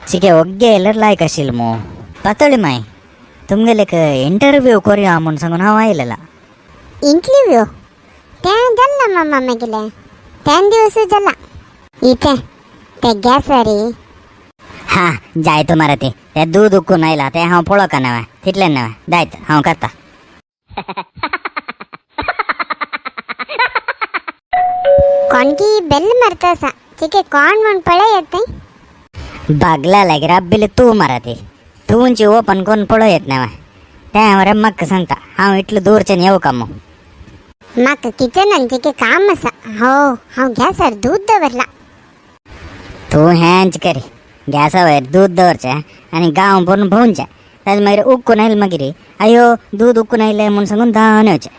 चिके ओग्गे येयल्यार लायक आशिल्लो मू. पातोळी माय, तुमगेले एक इंटरव्यू करूया म्हूण सांगून हांव आयलेला. इंटरव्यू तें जाल्ला मामा मागीले तेन दिवस जाला इथे ते गॅसरी. हा जाय तुम्हाला ते ते दूध उक्कून आयला ते हांव पळोवका नवें तितलें नवें जायत हांव करता. कोणकी बेल मारता आसा चिके कोण म्हूण पळय येत. बागला लागी राब्बिले तूं मारा ती तुमची ओपन करून पळय येत नवें तें हांव रम्माक सांगता. हांव इतलें दूरच्यान येवं का मग? म्हाका किचनान चिके काम आसा. हो हांव गॅसार दूद दवरला. तूं हेंच करी, गॅसा वयर दूद दवरचें आनी गांव भरून भोंवचें. ताजे मागीर उक्कून आयलें मागीर आयो दूद उक्कून आयलें म्हूण सांगून धांवन येवचें.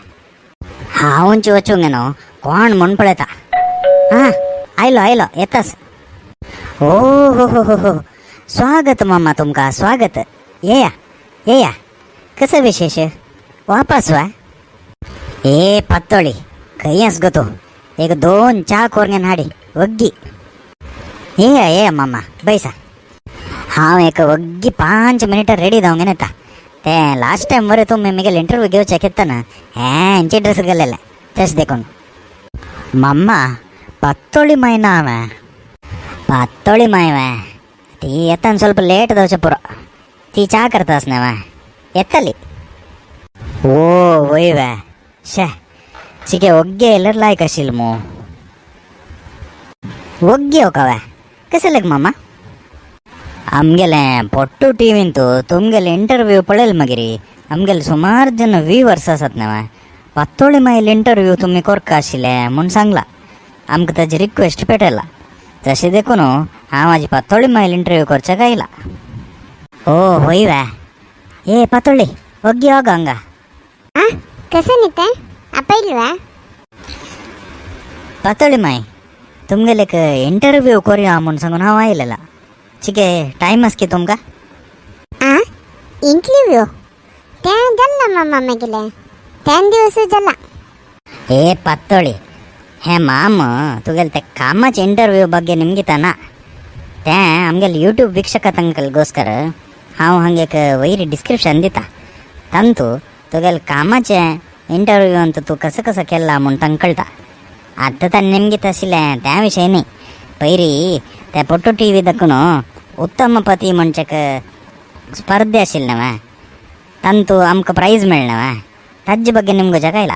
हांवूच वचूंक न्हू कोण म्हूण पळयता. हां आयलो आयलो येतास. ओ हो हो हो हो, स्वागत मामा तुमकां स्वागत. येया येया, कसं विशेष वापस वा? ए पातोळी खंय आस गो तूं? एक दोन च्या करून हाडी वग्गी. येया येया मामा बैसा. हांव एक वग्गी 5 मिनिटां रेडी जावंक येता. ते लास्ट टायम मरे तुमी म्हगेले इंटरव्यू घेवचे घेतना हेंचे ड्रेस घालेले तशें देखून. मम्मा पातोळी माय ना हांवें पातोळी माय वे ती येताना ಸ್ವಲ್ಪ ಲೇಟ್ जावचें पुरो. ती च्या करता आसना वे येतली. ओ वय वे शे चिके ओग्गे येयल्यार लायक आशिल्लो मू. ओग्गी येवका वे कशें लेग मामा? आमगेले पोट्टू टिवींतू तुमगेले इंटरव्यू पळयले मागीर आमगेले सुमार जण व्यूवर्स आसात न्हय. पातोळी मायल इंटरव्यू तुमी करका आशिल्ले म्हूण सांगला. आमकां ताजी रिक्वेस्ट पेटयला. तशें देखून हांव आजी पातोळी मायल इंटरव्यू करच्याक आयला. ओ होय वे. ए पातोळी ओग्गी यो गो हांगा. आ कसं न्ही तें आपयलें वा? पातोळी माय तुमगेले एक इंटरव्यू करूया म्हूण सांगून हांव आयलेला. चिके टायम आस की तुमकां? आ इंटरव्यू तें जाल्ला मामा मागीले तेन दिवस जाला. ए पातोळी हे माम तुगेले ते कामाचे इंटरव्यू ಬಗ್ಗೆ निमगिता ना. ते आमगेले यूट्यूब ವೀಕ್ಷಕ ತಂಕಲ್ಗೋಸ್ಕರ हांव हांगा एक वयर डिस्क्रिप्शन दिता. तांतू तुगेले कामाचे इंटरव्यू अंत तूं कसं कसं केला म्हूण तांकां कळटा. आतां ताणें निमगीत आशिल्लें त्या विशय न्ही. पयरी ते पोट्टू टी व्ही दाखून उत्तम पती म्हणचे स्पर्धे आशिल्ले न्हय तांतू आमकां प्रायज मेळ्ळें न्हय ताजे ಬಗ್ಗೆ निमगोच्याक आयला.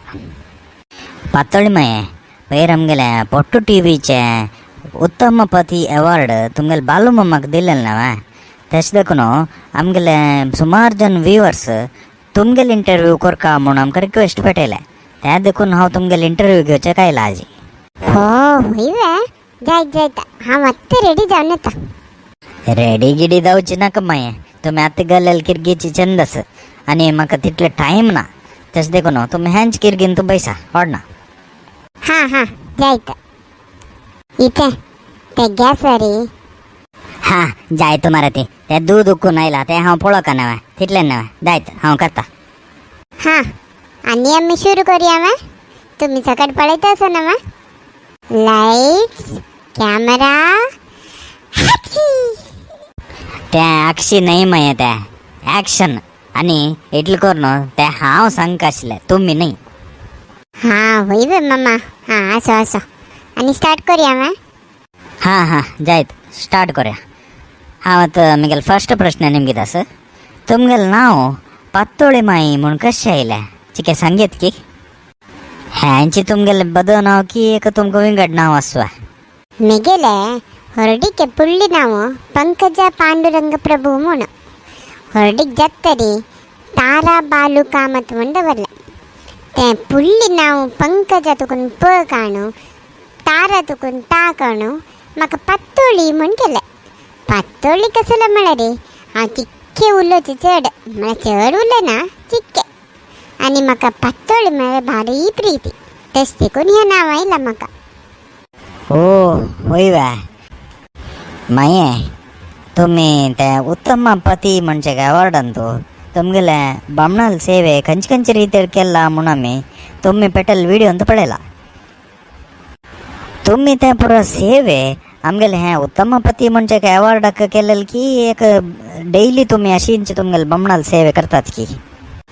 पातोळी माये पयर आमगेले पोट्टू टी व्हीचे उत्तम पती अवॉर्ड तुमगेले बालू मामाक दिलेलें न्हय तशें देखून आमगेले सुमार जण व्यूवर्स तुमगेले इंटरव्यू करका म्हूण आमकां रिक्वेस्ट पेटयले. ते देखून हांव तुमगेले इंटरव्यू घेवच्याक आयला आजी. हो होय वे जायत जायत हांव आत्तां रेडी जावन येता. रेडी गिडी जावची नाका माये, तुमी आतां गेल्ले किरगीची चंद आसा आनी म्हाका तितले टायम ना. तशें देखून तुमी हेंच किरगीन तूं बैसा व्हडना. हां हां जायत इथे ते गॅसरी. हा जाय तुम्हाला ते ते दूध उक्कून आयला ते हांव पळोवका नवें तितलें नवें जायत हांव करता. हां आनी आमी सुरू करूया वा? तुमी सकट पळयता आसा न्हय? लायट्स कॅमेरा ते अक्षी न्हय मागीर ते ॲक्शन आनी इतलें करून ते हांव सांगका आशिल्लें तुमी न्हय. हां होय वे मामा. हां असो असो आनी स्टार्ट करूया वा? हां हां जायत स्टार्ट करूया. हांव आतां म्हगेलो फर्स्ट प्रश्न निमगीत आसा. तुमगेलें नांव पातोळी माई म्हूण कशें आयलें चिके सांगीत की? हेंची तुमगेलें बदल नांव की एक तुमकां विंगड नांव आसवा? मेगेले ಹೊರಡಿಕೆ ಪುಳ್ಳಿ ನಾವು ಪಂಕಜ ಪಾಂಡುರಂಗ ಪ್ರಭು म्हूण ಹೊರಡಿಕ್ ಜತ್ತರಿ ತಾರಾ ಬಾಲು ಕಾಮತ್ म्हूण दवरलें. तें पुळ्ळी नांव पंकजा तुकून प काणू तारा तुकून ता काणू म्हाका पातोळी म्हूण केलें. पातोळी कसलो म्हळ्यार हांव चिक्के उलोवचें चड म्हळ्यार चड उलयना चिक्के आनी म्हाका पातोळी म्हळ्यार भारी प्रिती तशें देखून हें नांव आयलां म्हाका. ओ होय वा माये, तुमी ते उत्तम पती म्हणचे अवॉर्डान तुमगेले बामणाल सेवे खंयचे खंयचे रितीर केला म्हूण आमी तुमी पेटल विडियो अंत पळयला. तुमी ते पुरो सेवे आमगेले हें उत्तमपती म्हणजे एक अवॉर्डाक केलेल की एक डेली तुमी अशींच तुमगेले बमणाल सेवे करतात की?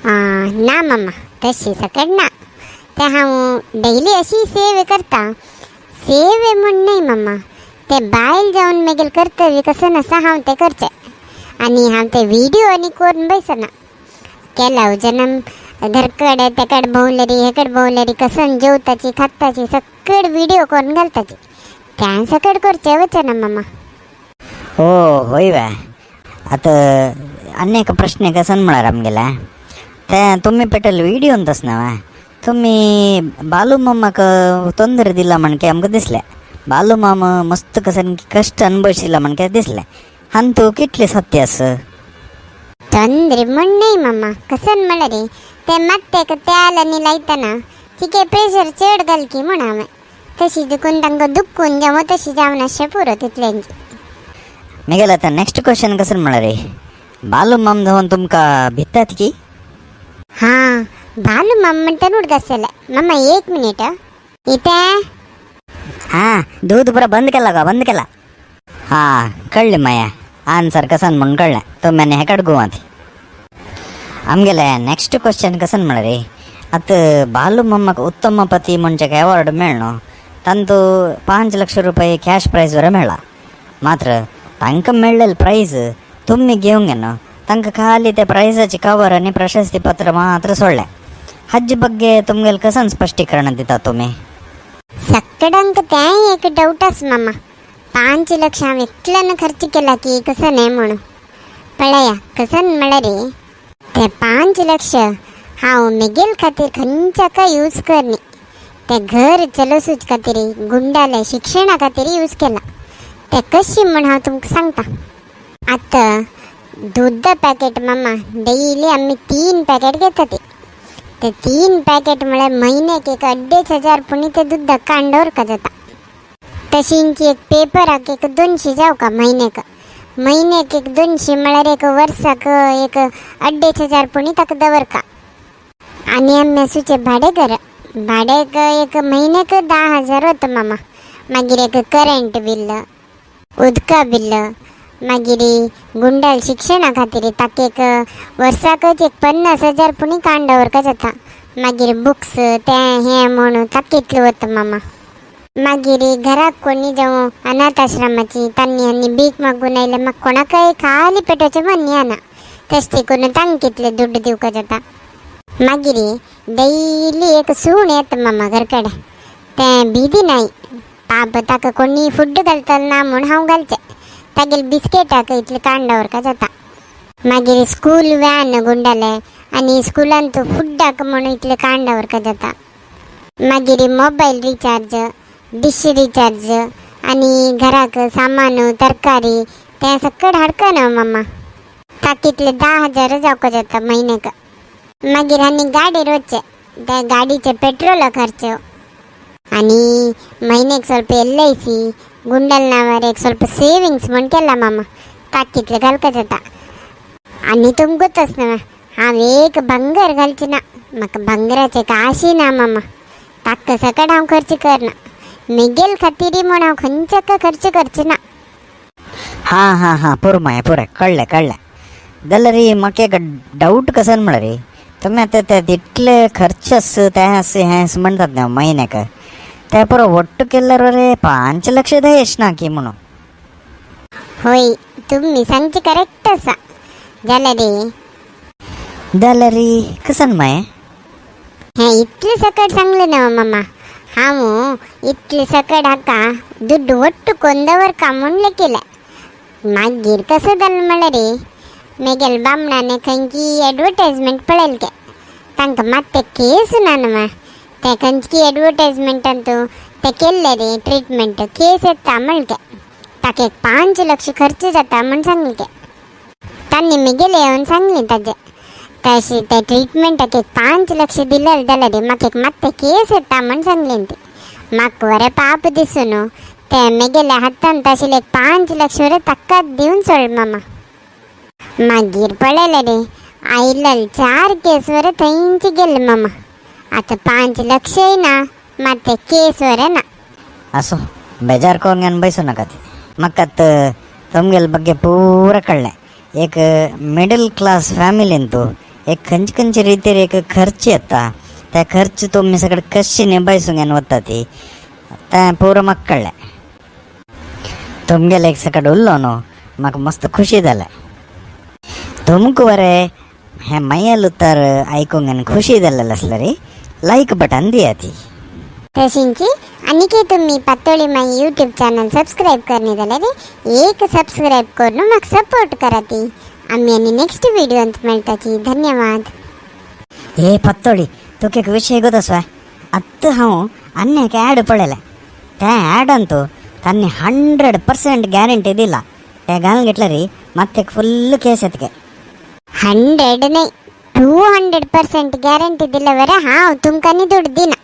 ना मामा, तशी सकट ना. ते हांव डेली अशी सेवे करता, सेवे म्हूण न्हय मामा. ते बायल जावन मेगेल कर्तव्य कसं आसा हांव तें करचें आनी हांव ते व्हिडिओ आनी करून बैसना. केला जनम घरकडे तेकड भोंवलेरी हेकड भोंवलेरी, कसन जेवताची खाताची सकड व्हिडिओ करून घालताची, त्या सकड करचें वचना मामा. हो, होय वे. आता अनेक प्रश्न कसन म्हळ्यार आमगेले ते तुमी पेटल व्हिडिओ तस ना तुम्ही बालू मामाक ತೊಂದರೆ दिला म्हणके आमकां दिसलें. बालू मामा मस्त कसन कष्ट अनुभवशिला म्हणके दिसलें. हंतू कितले सत्य आस? ತೊಂದ್ರೆ म्हण न्हय मामा. कसन म्हळ्यार ते मात्तेक तेल आनी लायतना तिके प्रेशर चड घालकी म्हण हांवें तशी देखून तांकां दुखून जावं तशी जावन अशें पुरो तितल्यांची. मिगेल आता नेक्स्ट क्वेश्चन कसन म्हळ्यार, बालू माम जावन तुमकां भितात की? हां, बालू माम म्हणटा उडगास जालें मामा. एक मिनिट इथे. हां, दूध पुरा बंद केला का? बंद केला. हां, कळ्ळें माया, आन्सर कसन म्हूण कळ्ळें. तुमी आनी हेकड गोवात. आमगेले नेक्स्ट क्वेश्चन कसन म्हळ्यार, आतां बालू मम्माक उत्तमपती म्हणजे अवॉर्ड मेळ्ळो, तांतू 5 लक्ष रुपये कॅश प्रायज वर मेळ्ळा. मात्र तांकां मेळ्ळेले प्रायज तुमी घेवंक न्हू, तांकां खाली ते प्रायजाचे कवर आनी प्रशस्ती पत्र मात्र सोडलें. हाजे ಬಗ್ಗೆ तुमगेले कसन स्पष्टीकरण दिता तुमी? सक्कडांक तेंय एक डाऊट आस मामा, 5 लक्ष हांव एकल्यान खर्च केला की कसं न्हय म्हणून. पळया, कसन म्हळ्यार ते 5 लक्ष हांव मेगेल खातीर खंयच्याकय यूज करनी. ते घर चलोवच खातीर, गुंडाले शिक्षणा खातीर यूज केला. ते कशी म्हण हांव तुमकां सांगता. आतां दूध पॅकेट मामा, डेली आमी 3 पॅकेट घेता. ते ते 3 पॅकेट म्हळ्यार म्हयन्याक एक 2500 पुणी ते दूध कांड दवरका जाता. तशींची एक पेपराक एक 200 जावका म्हयन्याक. म्हयन्याक एक 200 म्हळ्यार एक वर्साक एक 2500 पुणी ताका दवरका. आनी आमी आसूचे भाडेकर. भाडेक एक म्हयन्याक 10,000 वता मामा. मागीर एक करंट बिल, उदका बिल, मागीर गुंडाल शिक्षणा खातीर ताका एक वर्साकच एक 50,000 पुणी कांड दवरका जाता. मागीर बुक्स ते हें म्हणून ताका कितलें वता मामा. मागीर घराक कोणी जावं अनाथ आश्रमाची तांणी आनी भीक मागून आयले, म्हाका कोणाकय खाली पेटोवचें मन येना, तशें करून तांकां कितले दुड्ड दिवका जाता. मागीर डेली एक सूण येता मामा घरकडे, तें भिदी नाय पाप, ताका कोणी फूड घालतलो ना म्हूण हांव घालचें. तागेले बिस्केटाक इतलें कांड दवरका जाता. मागीर स्कूल व्हॅन गुंडाले आनी स्कुलांत फुड्डाक म्हणून इतलें कांड दवरका जाता. मागीर मोबायल रिचार्ज, डिश रिचार्ज आनी घराक सामान तरकारी तें सकट हाडका मामा, ताका इतले 10,000 जावका जाता म्हयन्याक. मागीर आनी गाडयेर वचचें, त्या गाडीचे पेट्रोल खर्च आनी म्हयन्याक ಸ್ವಲ್ಪ एल I C, गुंडल नांवार एक ಸ್ವಲ್ಪ सेविंग्स म्हण केला मामा, ताका कितले घालका जाता. आनी तुमकांच न्हय, हांव एक भांगर घालची ना. म्हाका भांगराचें काशी ना मामा. ताका सकट हांव खर्च करना. मेगेल खातीर म्हण हांव खंयच्याक खर्च करचे ना. हां हां हां, पुरो माया, पुरो, कळ्ळें कळ्ळें. जाल्यार म्हाका एक डाऊट कसन म्हळ्यार, तुमी आतां ते तितले खर्च आस ते आस हें आस म्हणटात न्हू म्हयन्याक, ते पुरो ಒಟ್ಟು केल्यार रे 5 लक्ष येना की म्हणून? होय, तुम्ही सांगचे करेक्ट आसा. जाल्यार जाल्यार कसन माये? हें इतलें सकट सांगलें ना मामा. हांव इतलें सकट हाका दुड्ड ಒಟ್ಟು ಕೊಂದವರ್ म्हणलें केलें. मागीर कसं जालें म्हळ्यार, मेगेल बामणाने खंयची एडवर्टायजमेंट पळयले के तांकां मात ते केस ना न्हू, ते खंयची एडवर्टायजमेंटान ते केल्ले रे ट्रिटमेंट केस येता म्हणके, ताका एक 5 लक्ष खर्च जाता म्हण सांगले के. तांणी मेगेले येवन सांगलें ताजे तशी ते ट्रिटमेंटाक एक 5 लक्ष दिलें जाल्यार म्हाका एक मात ते केस येता म्हण सांगलें ती. म्हाका बरें पाप दिसून ते मेगेल्या हातान आशिल्ले एक 5 लक्ष बरें ताकाच दिवन सोड मामा. मागीर पळयलें रे, आयिल्ले 4 केस बरें थंयचे गेले मामा. आतां 5 लक्षय ना, मात ते केस बरें ना. असो. बेजार कोंग्यान बैसू नाकात. म्हाका तुमगेले ಬಗ್ಗೆ ಪೂರ कळ्ळें. एक मिडल क्लास फॅमिलीन तूं एक खंयचे खंयचे रितीर एक खर्च येता, त्या खर्च तुमी सगळे कशी निभायसूंक वता ती तें पुरो म्हाका कळ्ळें. तुमगेले एक सकट उरलो न्हू, म्हाका मस्त खुशी जालें. तुमकां बरें हें मयल उतर आयकूंक आनी खुशी जाल्लें आसल्यार लायक बटन दिया ती. तशींची आनीकय तुमी पातोळी माई यूट्यूब चॅनल सबस्क्राईब करणे जाल्यार एक सबस्क्राईब करून म्हाका सपोर्ट कराती. आमी आनी नेक्स्ट व्हिडिओंत मेळटाची. धन्यवाद. हे पत्तोळी, तुका एक विशय गोत आत्तां हांव आनी एक ॲड पळयलें. त्या ॲडान तांणी 100% गॅरंटी दिला, ते घालून घेतलं रे मात फुल्ल केस येतके. 100 न्हय, 200% गॅरंटी दिल्यावर हांव तुमकां न्ही दुड दिना.